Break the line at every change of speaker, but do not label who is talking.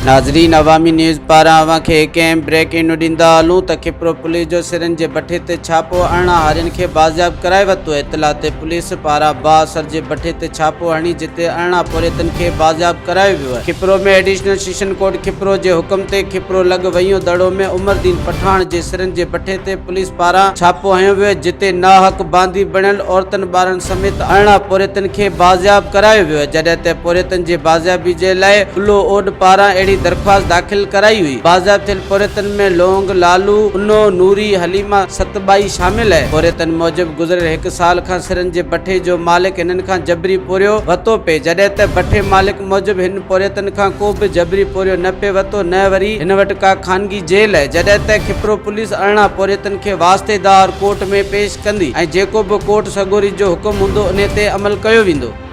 ناظرين عوامي نيوز پاران اوهان کي هڪ اهم بريڪنگ نيوز ڏيندا هلون ته کپرو پوليس جو سرن جي بٺي تي ڇاپو 18 هارين کي بازياب ڪرائي ورتو اطلاع تي پوليس پاران بااثر جي بٺي تي ڇاپو هڻي جتي 18 پورهيتن کي بازياب ڪرايو ويو Khipro ۾ additional session court Khipro جي حڪم تي کپرو لڳ ويون دڙو ۾ عمر دين پٺاڻ جي سرن جي بٺي تي پوليس پاران ڇاپو هنيو ويو جتي ناحق باندي بڻيل عورتن ٻارن سميت 18 پورهيتن کي بازياب ڪرايو ويو جڏهن ته پورهيتن جي بازيابي جي لاء الو اوڏ پاران اهڙي درخواست داخل ڪرائي هئي بازياب ٿيل پورهيتن ۾ لونگ لالو انو نوري حليمه ستٻائي شامل اهي پورهيتن موجب گذريل هڪ سال کان سرن جي بٺي جو مالڪ هنن کان جبري پورهيو ورتو پئي جڏهن ته بٺي مالڪ موجب هن پورهيتن کان ڪو به جبري پورهيو نه پئي ورتو نه وري هن وٽ ڪا خانگي جيل آهي جڏهن ته کپرو پوليس 18 پورهيتن کي واسطيدار ڪورٽ ۾ پيش ڪندي ۽ جيڪو به ڪورٽ سڳوري جو حڪم هوندو انهي تي عمل ڪيو ويندو.